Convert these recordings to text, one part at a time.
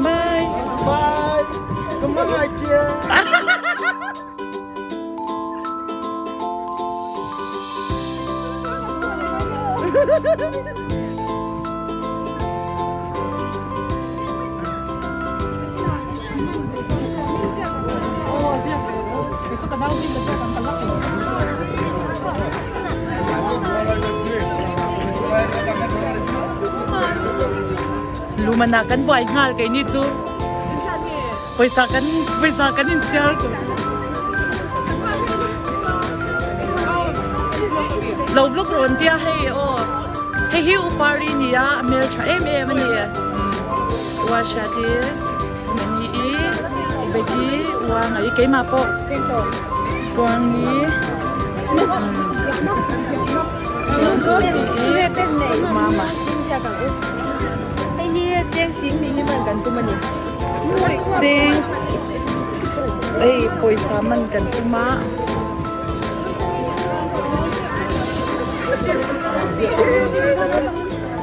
Bye. Bye. Ka hmangaih che. Lumana kan buai nghal kei ni chu pawisa kan pawisa kan in chhiar tu lo vlog rawn tia hei aw hei hi upari nia a hmel tha em em ani Uasha te Mani i Betty Uanga i keimah pawh Puangi Mama Cheng ei pawisa man kan tum a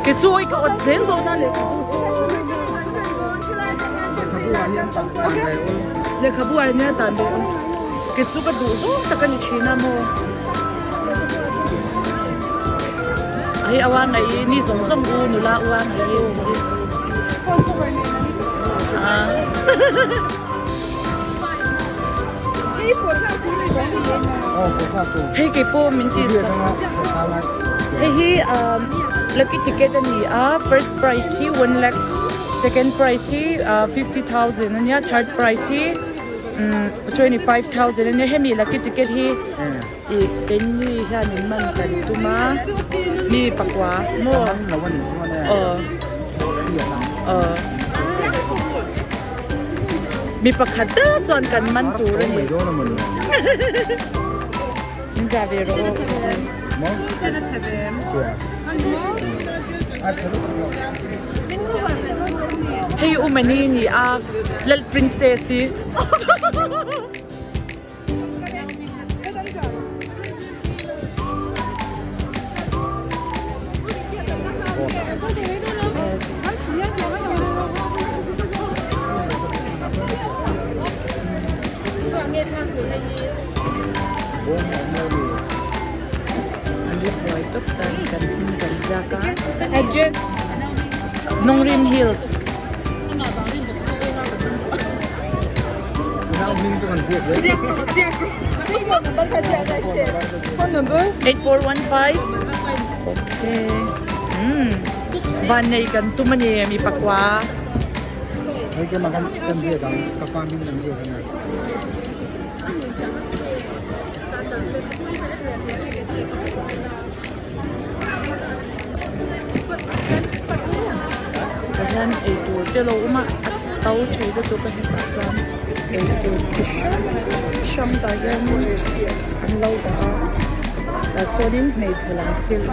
Ke chu oi ka awt zel dawn a lehkhabu chu. Lehkhabu ah hian tan ve ul. Ke chu ka duh zawng tak a ni thin a maw. Hei a uang ai mi zawng zawng u nula uang ai. Hei kei pawh min tih sak hei hi ah lucky ticket a ni a first prize hi one lakh second prize hi ah 50000 a nia third prize hi umm 25000 a nia hemi lucky ticket hi ih keini hianin man kan tum a mi pakua maw aw aw. Mi pakhat ber chuan kan man tur a ni. In za ve rawh aw. Hei u Mani ni a Lal Princess hi. Address Nongrim Hills. 8415 Okay. Hmm. Van nei kan tum ani mi pakwa. Hei ke makan kan zia dang ka pa min kan zia kan ai. Hian eitur te lo awm a a to thei lutuk a hetah chuan eitur chi hrang hrang tah hian an lo dah a tah chuanin hmeichhe lam thil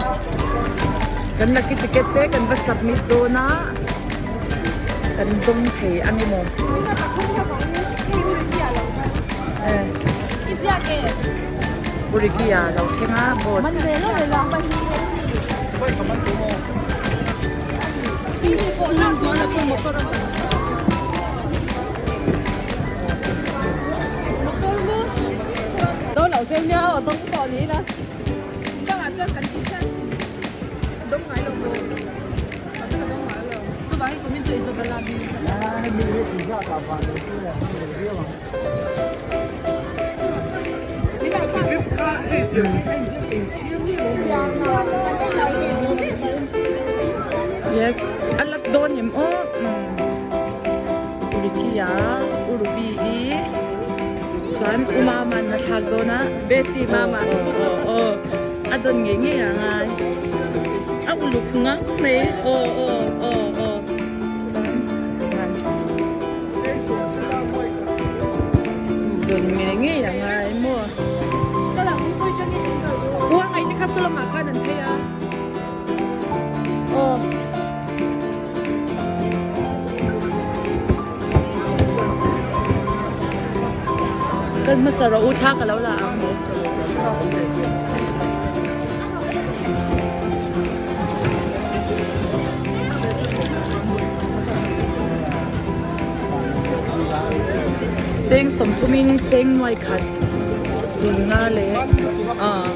kan lucky ticket te kan va submit dawn a kan dawng thei a ni maw Purikia lo thleng a boat Yes a lat dawn em aw Ricky-a u Ruby hi chuan u Mama'n a thlak dawn a Bestie Mama aw aw aw a dawn ngei ngei ang a a uluk ngang mai aw aw aw aw chuan. Dawn ngei ngei a ngai maw? Uang ai te kha saw lamah khan an phei a. Aw. Kan hmasa rawh u thla ka lo la ang. Cheng sawmthumin cheng nuai khat zinga leh ah.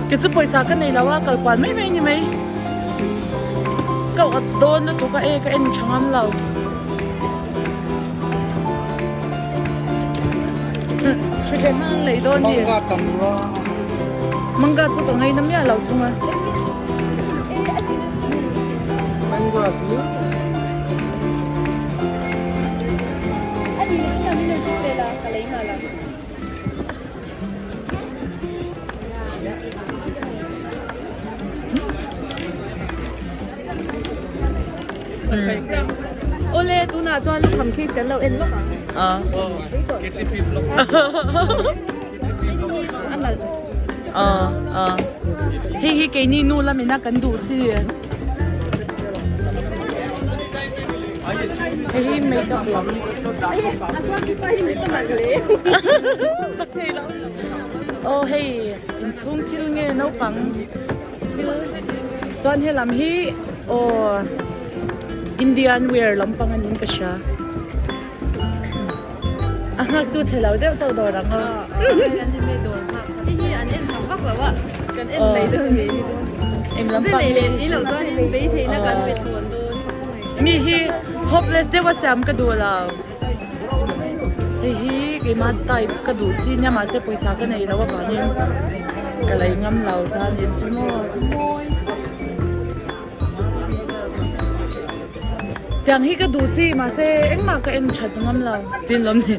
Ke chu pawisa ka nei lo a kal kual mai mai ni mai ka awt dawn lutuk a e ka en tha ngam lo thuthleng hmang lei dawn ni manga chu ka ngaina miah lo thung a. Awle tunah chuan lukham case kan lo en lawk ang. A nalh. Hei hi keini nu lamina kan duh chi. Hei hi makeup lam. Tak thei lo. Aw hei inchhung thil nge naupang thil chuan helam hi aw Indian wear lampang a niin ka hria. A nghak tu chhe lo deuh chauh dawr ang aw. Hei hi an en thak vak lo a, kan en mai dawn mai ni dawn. Eng lam pang Leh leh si lo chuanin beiseina kan pe thlawn dawn. Mi hi hopeless deuh a siam ka duh lo. Hei hi keimah type ka duh chi nia mahse pawisa ka nei lo avangin ka lei ngam lo ta a nih chu maw. Tiang hi ka duh chi mahse engmah ka en that ngam lo tin lawm ni.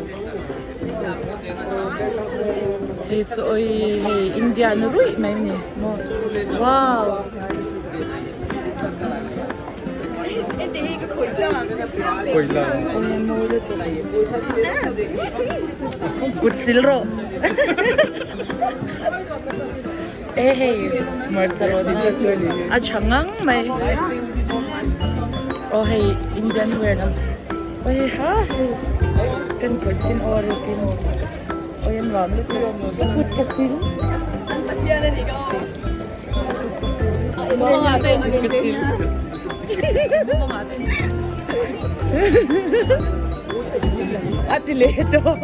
Hei chu oi hei India na ruih mai a ni maw wow. Kut sil rawh. E hei hmarcha rawn a tha ngang mai aw hei Indian wear lam oi ha hei kan kawr chin aw rukin oi an nuam lutuk kut ka sil a ti leh tawh.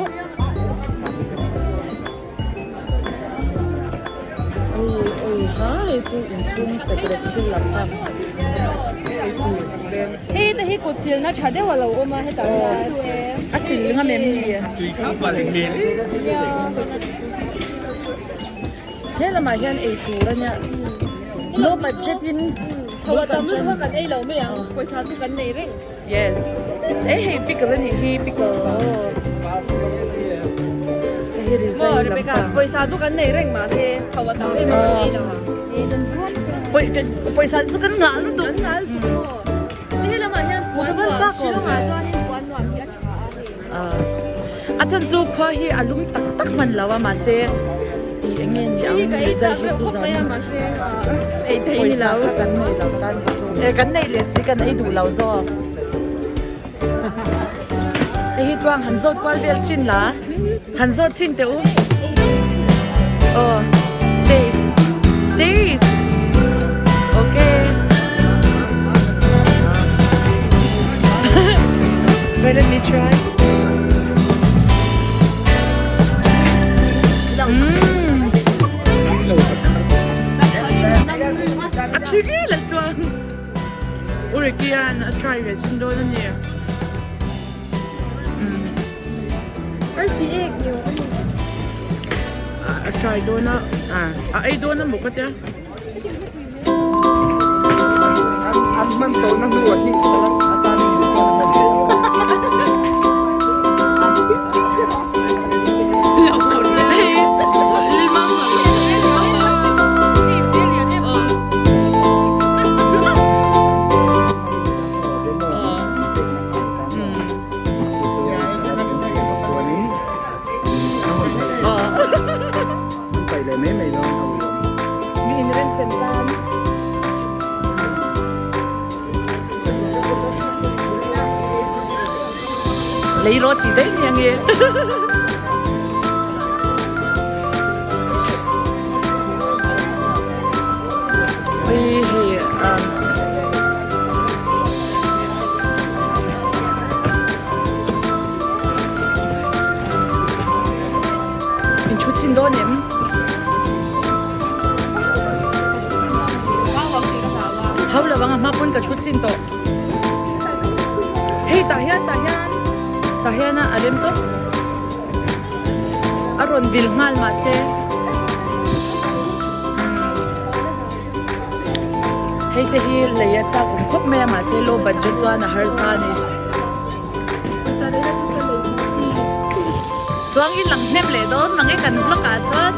Hei te hi kut silna tha deuh a lo awm a hetah hian a sil ngam em ni he lamah hian ei tur a nia low budget in tho a tam lutuk a kan ei lo mai ang pawisa chu kan nei reng. Yes. Ei hei pickle a nih hi pickle aw. Hei hi rizai Maw Rebecca lampang. pawisa chu kan nei reng mahse tho a tam em a kan ei lo ang. Pawisa chu kan ngah lutuk. Kan ngah lutuk maw. Ni he lamah hian puan nuam Shillong ah chuanin puan nuam hi a tha a hei. A chan chu khua hi a lum tak tak hman lo a mahse i eng nge ni ang rizai hi chu zan pawisa kha kan nei lo tan hi chu e kan nei leh si kan ei duh lo zawk hei hi chuan han zawt kual vel chin la han zawt chin teh u aw taste taste okay Wait, let me try. Mm. A thili la chuan Uriki hian a try ve chin dawn a ni. Mm. A try dawn a, a ei dawn a maw ka tia. An hman tawh na hnuah hi a tan in chuan a hman theih a. Lei rawh ti daih mai ange. Hei hei ah. In thu chin dawn em? Hau lo ang a hma pawn ka thu chin tawh. Hei tah hian tah hian tah hian a rem tawp. A rawn vil nghal mahse. Hei te hi lei a chak awm khawp mai a mahse low budget chuan a harsa a ni. Chuang in lang hnem leh dawn mang e kan vlog ah chuan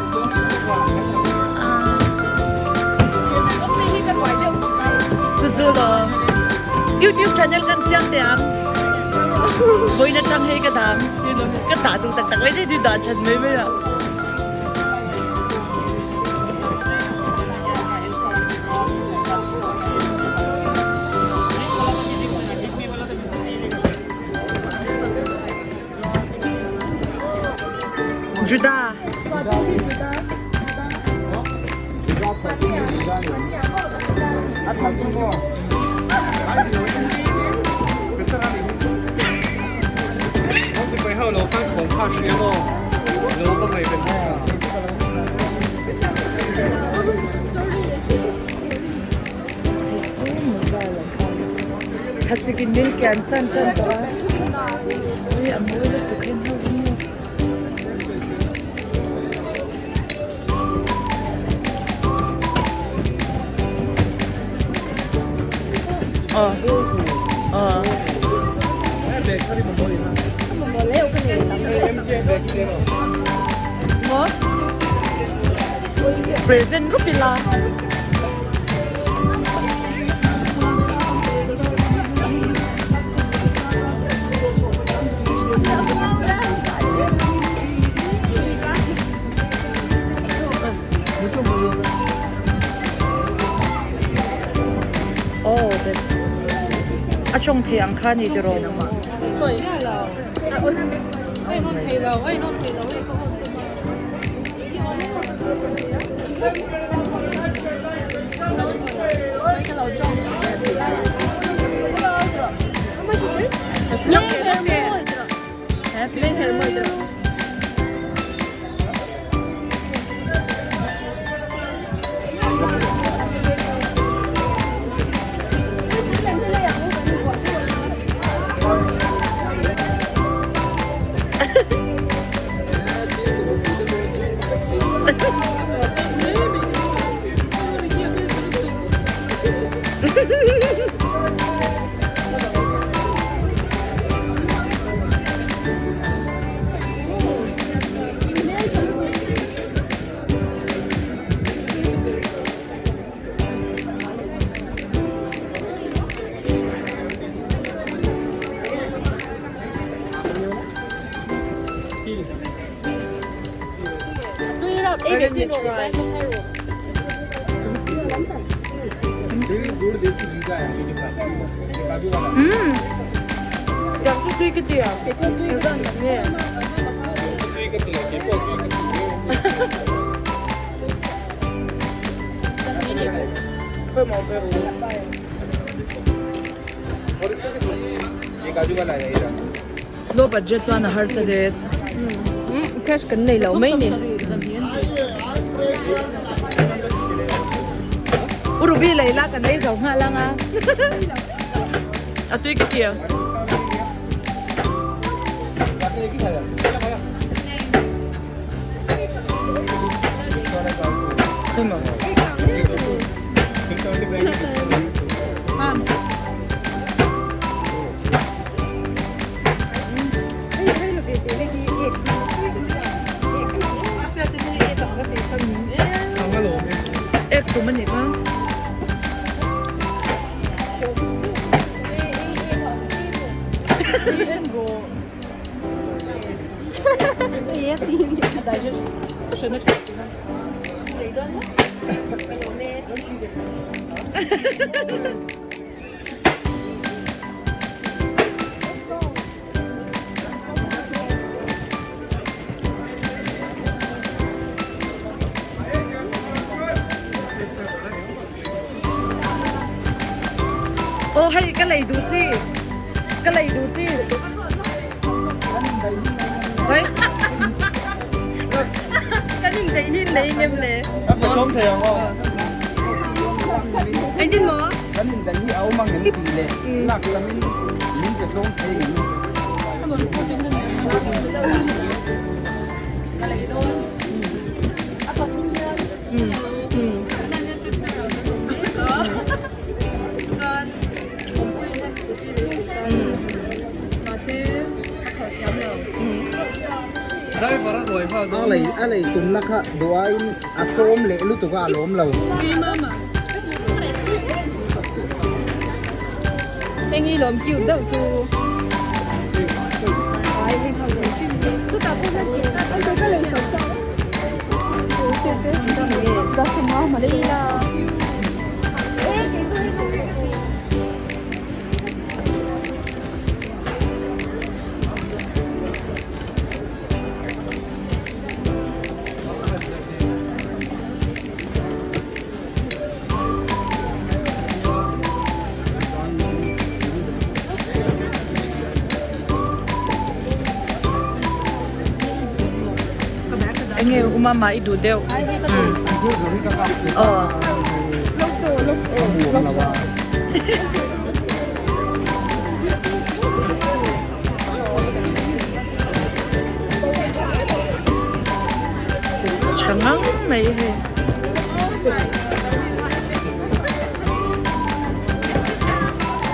chu chu lo youtube channel kan siam teh ang vawiin atang hei ka dang ka dah duh tak tak mai te hi dah that mai mai a. Juda. Thlasik in min kian san tan tawh a ui a mawi lutuk hian ho hi maw. Aw aw. Maw present rup ila. Oh, that's a chong thei ang kha ni tiraw? Low budget chuan a harsa det. Cash kan nei lo mai ni. U Ruby lei la kan ei zo nghal ang a. A tui ka ti a. Ek tum a nih kha. lei duh chi ka lei duh chi Hei Kan in daih hi lei ngem le. A ka sawm thei ang aw. Engtin maw? Kan in daih hi a awm ang em tih leh lak lamin min pe tlawm thei ngem. A lei a lei tumna kha duh aiin a tlawm leh lutuk a a lawm lo. Heng hi lawm cute deuh chu. Enge uma ma i duh deuh. Aw. Tha ngang mai hei.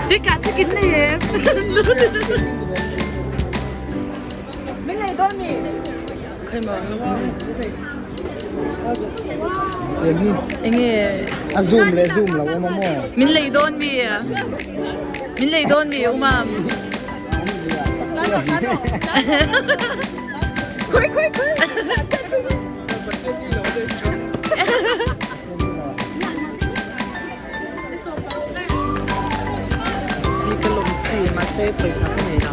Tikah chicken nei em. Min nei dawn mi. Khai ma. Tiang hi. Enge. A zoom leh zoom lo awm a maw. Min lei dawn mi. Min lei dawn mi umam. Khui khui khui. Hi ka lawm chi mahse pawisa ka nei lo.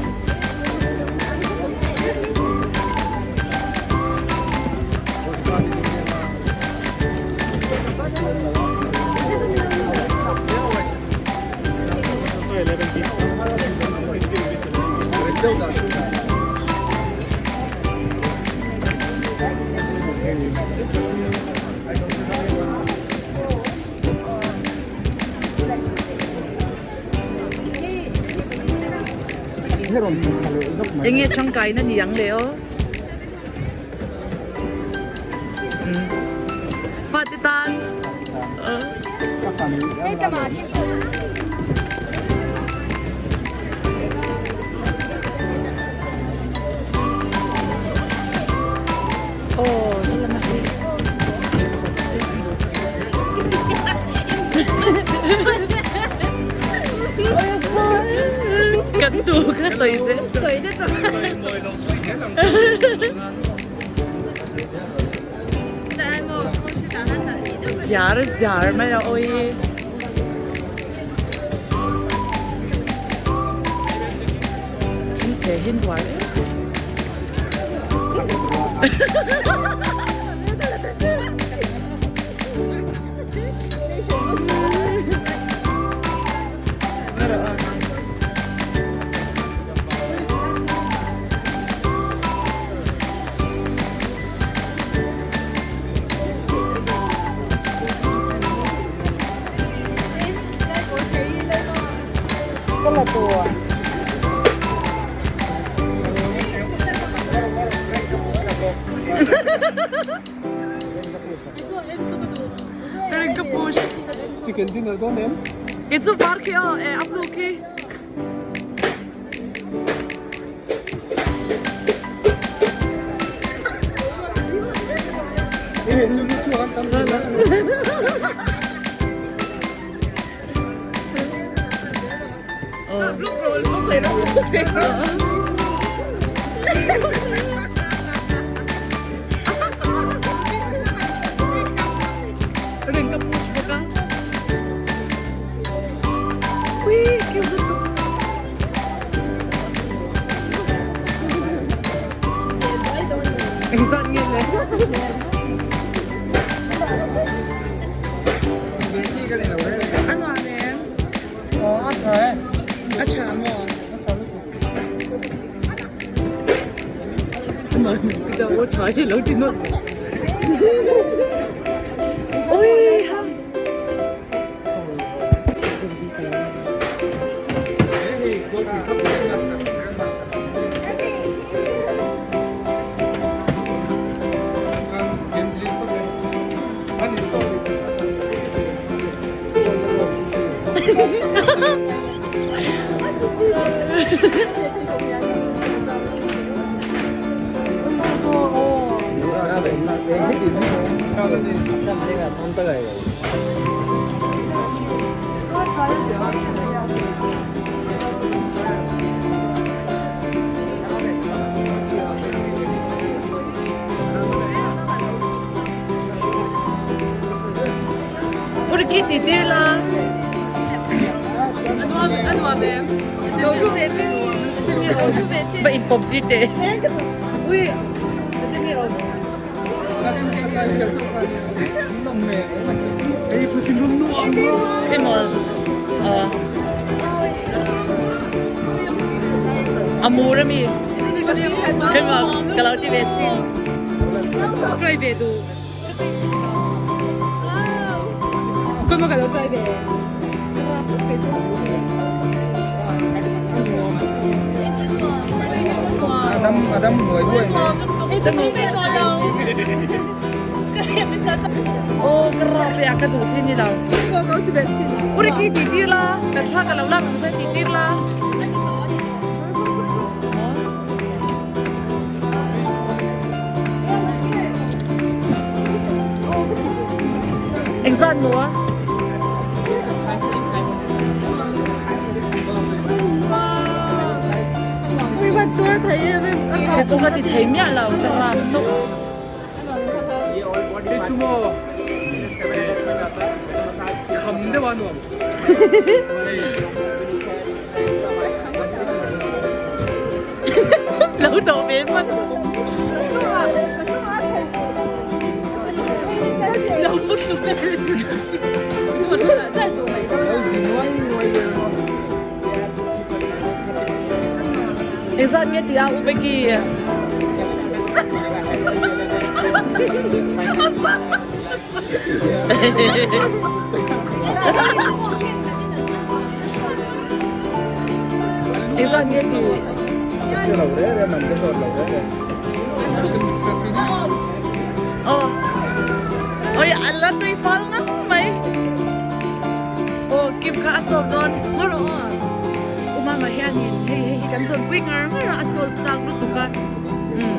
Enge tangkaina ni ang le aw. Fate tan. Aw helama hi. Kan duh kha sawi te. Sawi te chu. Ziar ziar mai a awi. Thil the hin uar em. Chicken dinner dawn em? Kei chu var khi aw eh a blue khi. Ring ka push bawk a. Ui, cute lutuk. Engzat nge le? A nuam em? Aw, a tha e. tha maw? Urki ti tir la. Va in pawp tir teh. Emaw a mur ami. Emaw ka lo ti ve chin. Try ve duh. Aw ka rap e a ka duh chin ni lo. Uri ki ti tir la kan thla ka lo lak ang chuan ti tir la. Engzat maw a? He chu ka ti thei miah lo ka rap tawp. Lo dawh ve hman. Engzat nge ti a U Becky? Engzat nge ti? Aw Oi a la tui fal ngam mai. Aw kim kha a sawm dawn maw rawh aw. U mama hianin hei hei hi kan zawn pui ngar ngar a, a sawm chak lutuk a. Umm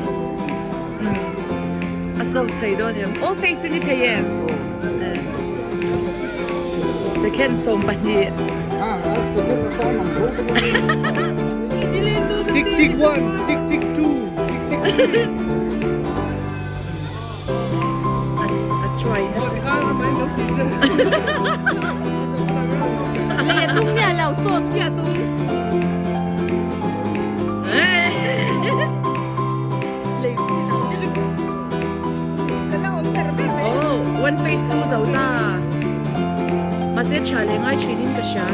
umm a sawm thei dawn em? Aw face in i thei em? Second 12. Tick tick one, tick tick two, tick tick three. A try. Leh tum miah lo, sauce chiah tum. Oh, one face chu zo ta. Mahse tha leh ngai thin in ka hria.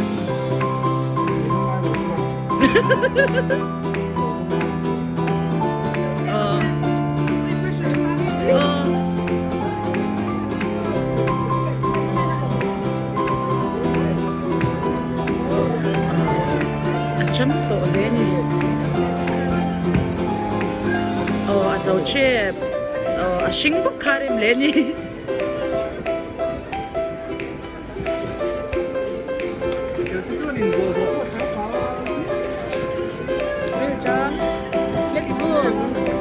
Oh. Oh. A cham tawh hle a ni. Aw a zo chep. Aw a hring bawk kha rem leh a ni.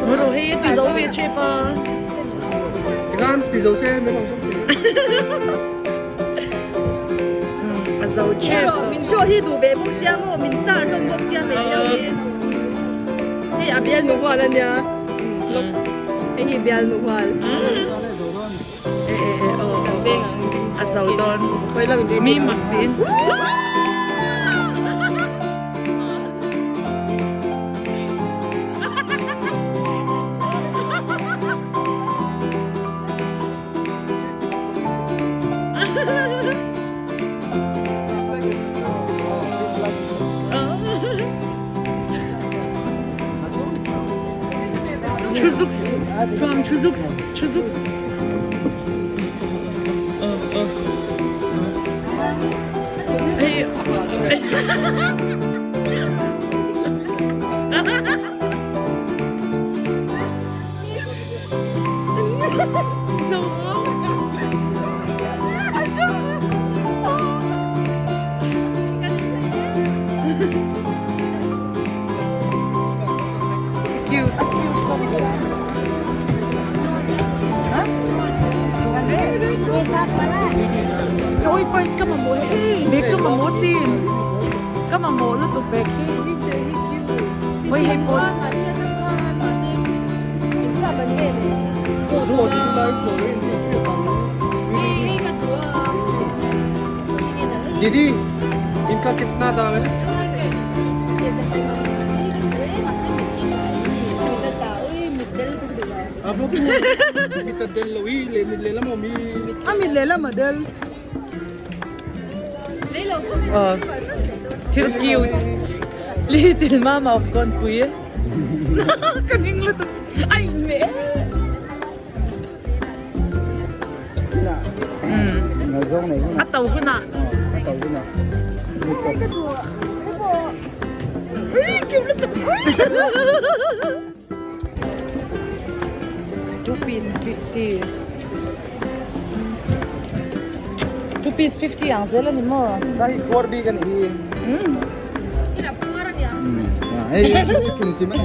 Maru hei ti zo ve chep a. Ti zo se mai lo. A zo chep. Min show hi duh ve bawk sia maw min star hlawm bawk sia hmeichhia hi. Hei a bialnu hual a nia. Hei hi bialnu hual. A zo dawn. Mi mak tiin. Thu zuks Thuam thu zuks thu zuks Hei Oi purse ka mamawh hei bag ka mamawh sin ka mamawh lutuk bag hi oi hei pawh Didi inka kitna daam hai? A mit lehlam a del. Thil cute little mama of Kawnpui ka ning lutuk a inmeh e. A to hunah. A to hunah. Two piece 50. Two piece 50 ang zel ani maw? Ka hi khuar bik ani hi. Hei chung chim ani.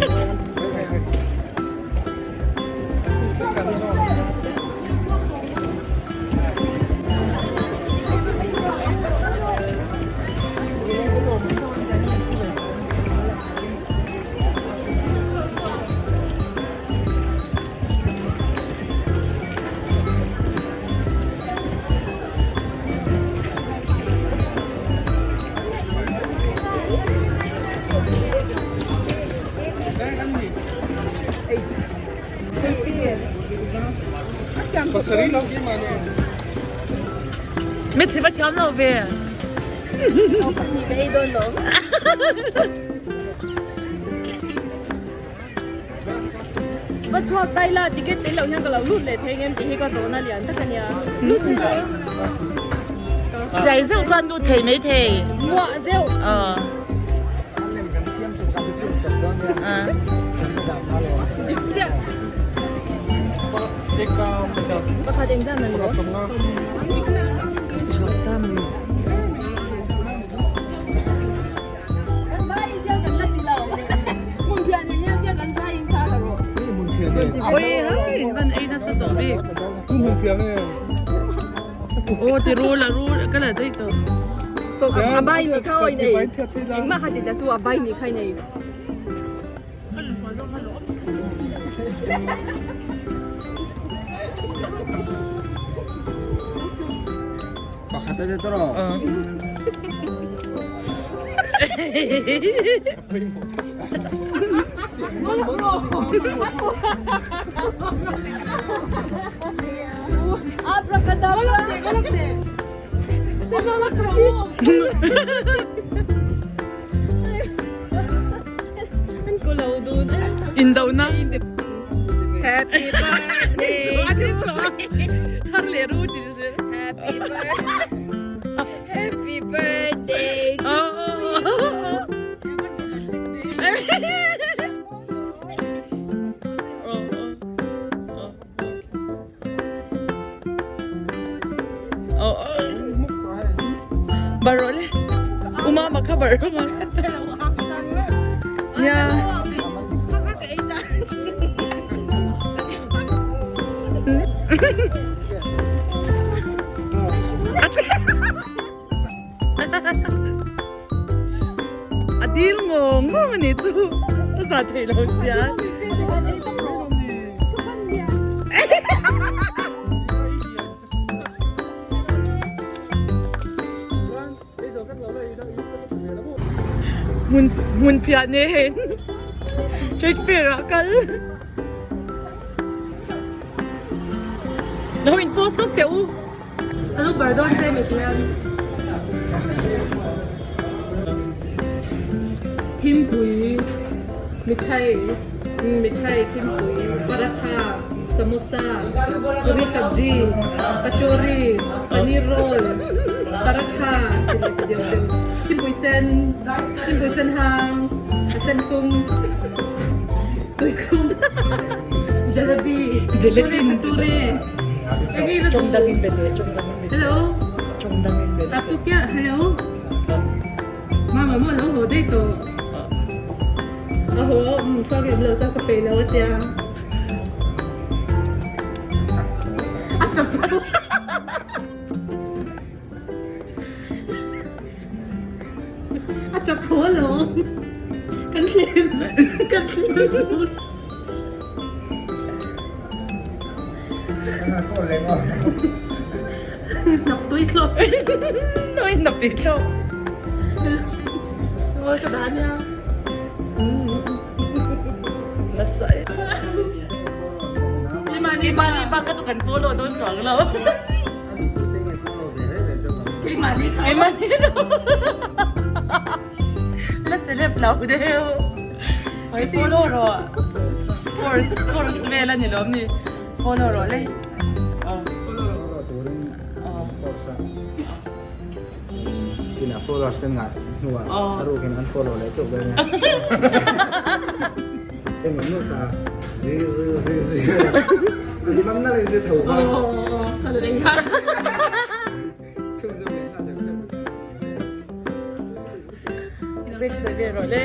Mit si va thiam lo ve. Va chhuak dai la ticket lei loh hian ka lo lut leh thei ngem tih hi ka zawhna lian tak a nia. Lut thei lo. Zai zeuh chuan lut thei mai thei. Muah zeuh. Aw. Dik chiah. Pakhat engzat man maw? Chhuah tam. Oi hai van ei nasa tawh bik. Aw ti rul a rul ka la daih tawh. So a bai ni kha oi nei. Engmah kha ti ta su a bai ni kha nei. Pakhat a tawh rawh. Indona. Happy birthday Thar leh ru ti Happy birthday Happy birthday to Barole Uma ma kha bar ma Nia A dil ngawng ngawng a ni chu a za thei lo sia. Hmun hmun phiah ne hen trade fair ah kal. Lo in post lawk teh u. Alo bar dawn che mi tihian. Thimpui mithai. Mithai, thingpui, paratha, samosa, puri sabji, kachori, paneer roll, paratha tih leh ti deuh deuh. Thingpui sen, thingpui sen hang, a sen hlum, tui thlum, jalebi, chole bhature, eng nge la duh? Hello, hello. Mama maw lo haw daih tawh. A haw um thluak em lo chuan ka peih lo a tia. A tap lo. A tap haw lo. Kan thlem kan thlem zul. Nap tui thlawp. Oi nap tui thlawp. Oi ka dah nia. Nasa e. Keimahni bak ka chu kan follow dawn chuang lo. Keimahni tho. Keimahni tho. La celeb lo deuh. Oi follow rawh. Course course vel a ni lawm ni. Follow rawh le. Follow turin force a. Tina followers ten ngah hnuah a rukin an follow leh tluk dawn a. Engemaw nu ta zi zi zi zi an man na leh chu tho kha. Chhunzawm leh nghal zeuh zeuh. Bek sawi ve rawh le.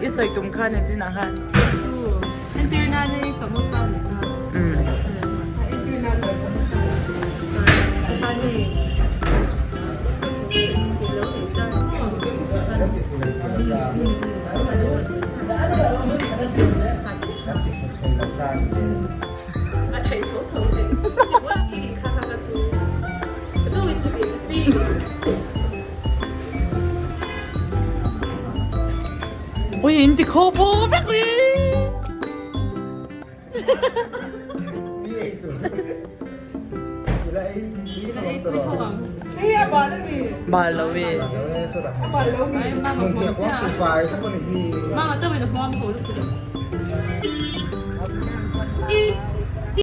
I sawi tum khan a chinah khan. Chu entir nan hei samosa ni ta. Entir nan hei samosa. Khan hei. Lo nei ta. Kan ti fu leh thei lo ta. Kan ti fu thei lo ta ni te. A thei tho tho hei. Kha kha kha chu. Ka tu in ti ve ka chi. Ui in ti kho bo vek ui. Mi ei tur. Ila ei tui tho ang tawh rawh. Bal lo e. Bal lo e so dah. Mung piak kuang su fai thlap a ni hi. Mama chauhin a hmuam ko lutuk.